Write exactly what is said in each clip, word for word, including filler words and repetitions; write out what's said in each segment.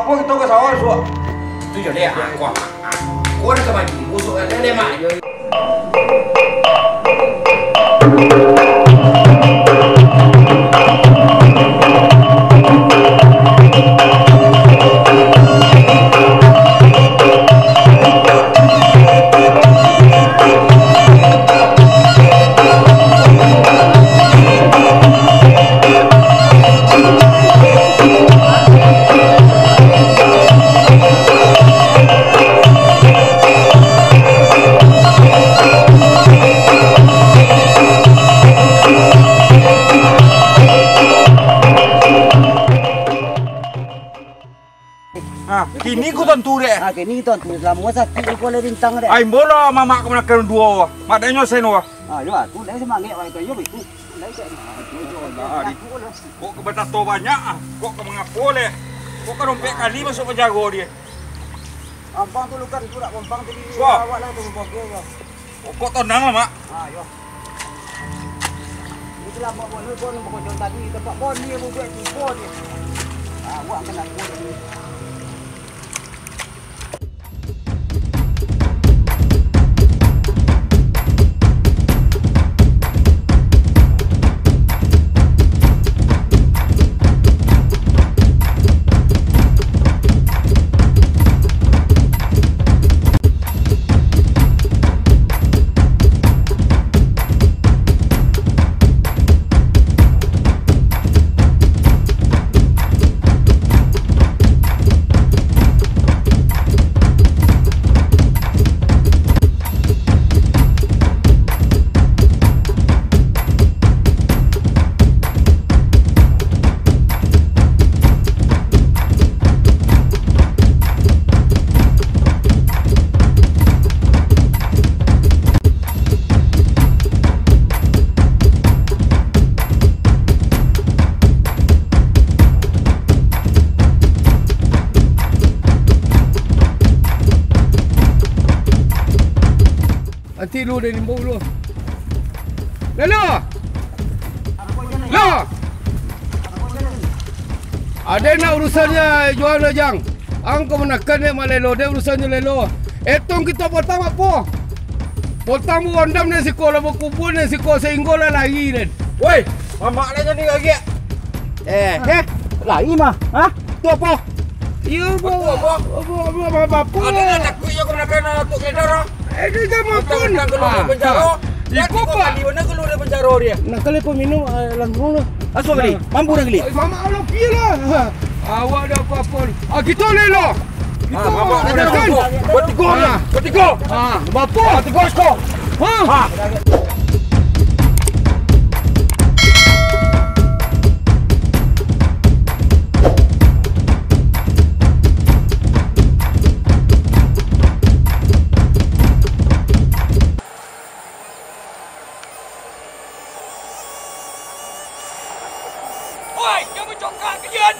Kau tahu ke sawah, Suak? Tu je, Lek. Aku, aku nak ke maju. Busuk kan, Lek, Mak. Ah, kini ko tantu dek. Ah, kini ko tantu. Lamo sakik ko lai rintang dek. Ai, bola mamak kamanakan duo. Mak denyo sen wah. Ah, yo, aku lai semangat wah itu, yo, itu. Lai dek. Ah, di. Kok ka batato banyak ah. Kok ka mangapo leh? Kok ka dompet kali masuk penjaro dia? Gampang tu, Lukan, tu nak gampang tadi. Wah. Awak lah tu gampang tu, yo. Kok tonang lah, Mak? Ah, yo. Ini selama bulan ni, bulan ni, bulan tadi, tempat bulan ni, bulan tiga ni. Ah, awak kena bulan ni. Nanti lu dari limbau lu. Lelo! Lo! Ado nak urusannyo, Johan Lajang. Ang ka manakan dek Mak Lelo, dek urusannyo Lelo. Etong kito potang apo? Potang barondam dek siko, lah bakubua dek siko, sahinggo lah lari den. Woi, mamak lah jadi lagi. Eh, eh, lari mah. Hah? Tu apo? Iyo, apo? Apo, apo, apo, apo? Ado nak takuik yo ka manakan anak tu keledar, ah? Eh, itu zaman pun. Utang-utang keluar dari penjara. Iko, Pak. Kali mana keluar dari penjara dia? Nak kali peminum, eh, langkung lah. Langsung kali. Mampu dah kali. Eh, mamak Allah, piye lah. Ha. Awak dah apa-apa ni. Ah, kita ni lah. Kita mamak, mamak, mamak. Bertiga ni. Ah. Bertiga. Ah, berapa? Ah, tiga siko. Ha. Ha. Oi, jan bacokak kalian!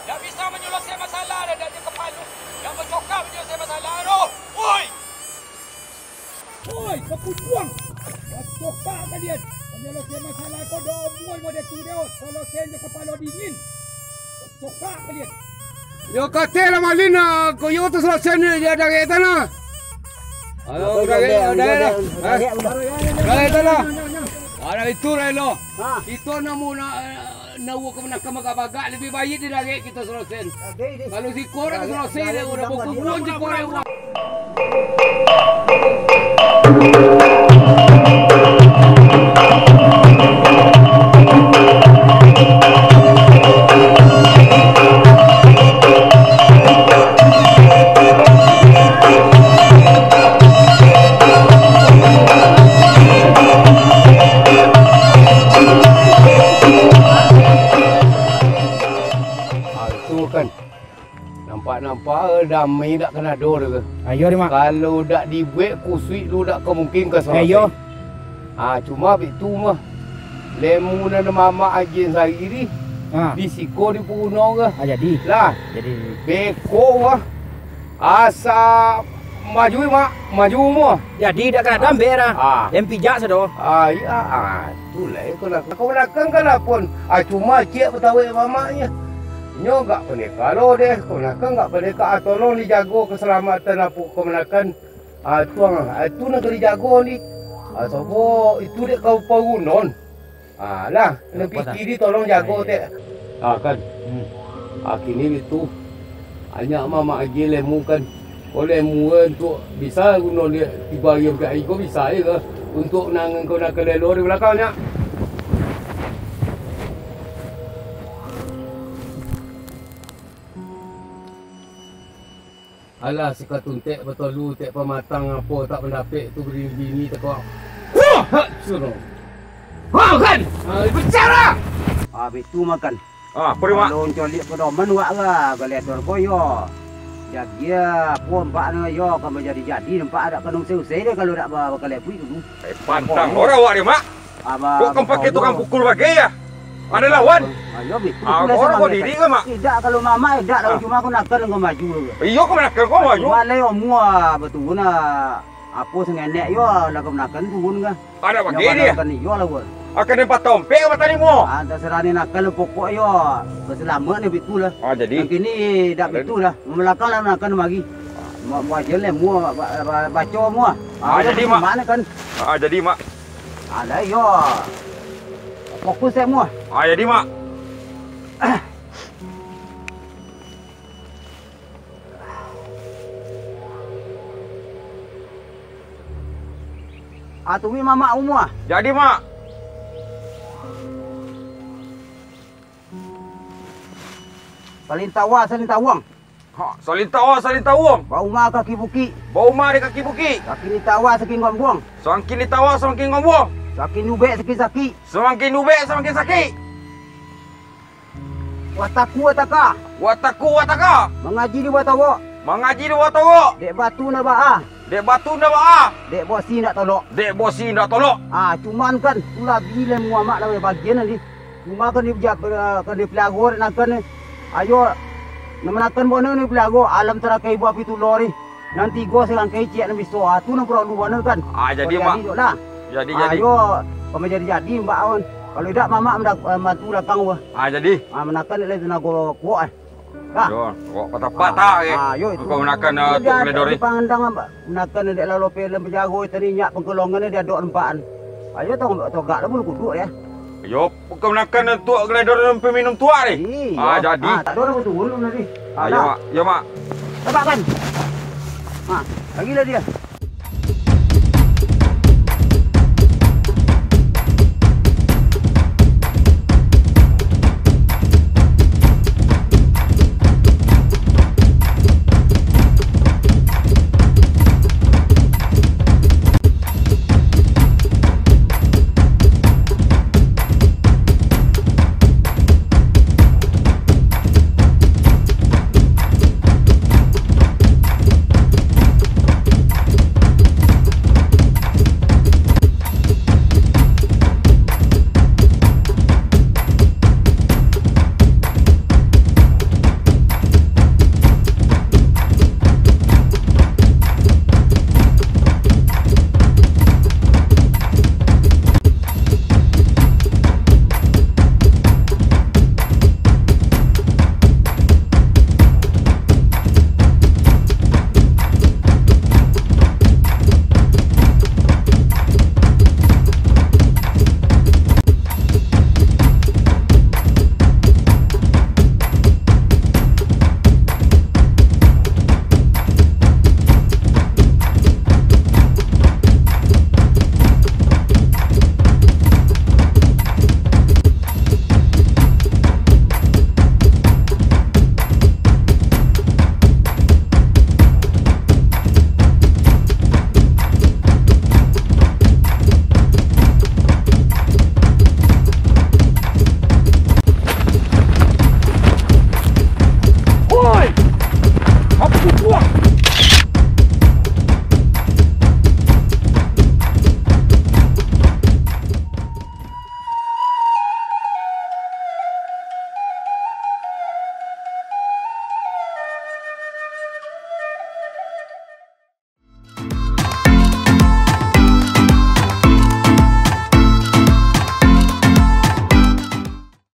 Ndak bisa manyalosaian masalah, ndak ado kapalo. Jan bacokak manyalosaian masalah tu. Oi! Oi, bakumpuang! Bacokak kalian! Manyalosaian masalah ko doh amuah model tu doh. Salosaian jo kapalo dingin. Bacokak kalian! Yo kateh lah malin lah, ko yo tu salosaian ni dia darek tanah. Ayo, darek, darek lah. Ha? Darek tanah. Alah itu lah lo. Ha. Kito nak mau nak, nak uwak ka manakan bagak-bagak, labiah baiak di darek kito salosaian. Kalau siko urang salosaian, udah bakubua siko urang. Ah, tu kan. Nampak-nampak, eh, damai dak kan ado doh ke. Ayo, Mak. Kalau dak dibuek kusuik tu dak ka mungkin ka salosai. Ayo. Ah, cuma baitu mah. Lemu nan mamak agiah sahari ni, ah, di siko di Puno ke. Ah, jadi. Lah. Jadi. Beko wah. Asa maju, Mak. Maju mah. Jadi dak kan ado ambek dah. Ah. Lem pijak sado. Ah, iya. Ah, tu lah iko lah. Ka balakang kan lah pun. Ah, cuma ciek batawek mamaknyo. Nyo gak pandeka lo deh, kamanakan gak pandeka, ah, tolong dijago kasalamaktan apo kamanakan, ah, tuang, ah, itu nan ka dijago ni. Ah, sabo itu dek ka parunon. Ah, lah, nan pitih di tolong jago tek. Ah, kan. Hmm. Ah, kini itu. Anyak mamak agi lemu kan. Oleh mua untuak bisa guno dia tiba aia ka iko bisa aia ka untuak nan ko nak kalelo di balakang nyo. Alah, si katuntek batolu, tek pamatang, apo tak mandapek tu bini-bini teko. Wah, hak suno. Wah, kan? Ah, bicara. Ah, bitu makan. Ah, puri, Mak. Kalau coliak pedoman wak ga, galedor ko yo. Jadi, apo, ampaknyo yo, ka manjadi-jadi, nampak dak kanong usai-usai deh kalau dak ba-, bakalebuik dulu. Eh, pantang orang awak ni, Mak. Kok kan pakai tukang pukul bagai ya? Ada lawan? Ayo, Bik. Ah, orang ko diri ke, Mak? Tidak, kalau mamak, tidak, kalau cuma ko nakan ko maju. Iyo, ko nakan ko maju. Cuma lai umua, betul nah. Apo sangenek yo, lah ko nakan turun ka. Ada bagai dia. Kan iyo lah, Bun. Akan dapat tompek apa tadi mo? Ah, tak serah ni nakal pokok yo. Berselamat ni bitu lah. Ah, jadi? Yang kini dak bitu lah. Memelakang lah nakal mari. Mau aja lah, mua, ba-, ba-, baco mua. Ah, jadi, Mak. Mana kan? Ah, jadi, Mak. Alah yo. Fokus eh mua. Ah, jadi, Mak. Ah, tunggu mamak umua. Jadi, Mak. Salin tawa, salin tawang. Ha, salin tawa, salin tawang. Bauma kaki bukik. Bauma di kaki bukik. Sakin ditawa, sakin gombuang. Samakin ditawa, samakin gombuang. Sakin ubek, sakin sakik. Samakin ubek, samakin sakik. Wataku wataka. Wataku wataka. Mangaji di batawok. Mangaji di batawok. Dek batu ndak baa. Dek batu ndak baa. Dek bosi ndak tolok. Dek bosi ndak tolok. Ah, cuman kan, tu lah bilang muamak lah bagian tadi. Cuma kan di, kan dipelihara dek nakan ni. Ayo, nan manakan bono ni pelihara, alam tarakai buah pitulo ni. Nan tigo sarangkai ciek nan biso. Ah, tu nan paralu bana kan. Ah, jadi, Mak. Jadi, lah. Jadi, jadi. Ayo, kami jadi-jadi, Mbak, awan. Kalau idak, mamak mandak-, eh, mantu lakang, wah. Ah, jadi. Ah, manakan dek lai tenago kuat, eh. Dah. Yo, kok patah-patah, eh. Ah, yo, itu. Kau manakan, eh, tu keledor ni. Dipandang, Mbak. Manakan dek lalo film penjago, tadi nyak pengkelongan dia dok tempakan. Ayo, tong-, togak lah bulu kuduk, ya. Yo, kau manakan tu keledor dan peminum tuak ni. Iya. Ah, jadi. Ah, tak ada orang turun tadi. Ah, yo, Mak. Yo, Mak. Tebak kan? Ah, lagi lah dia.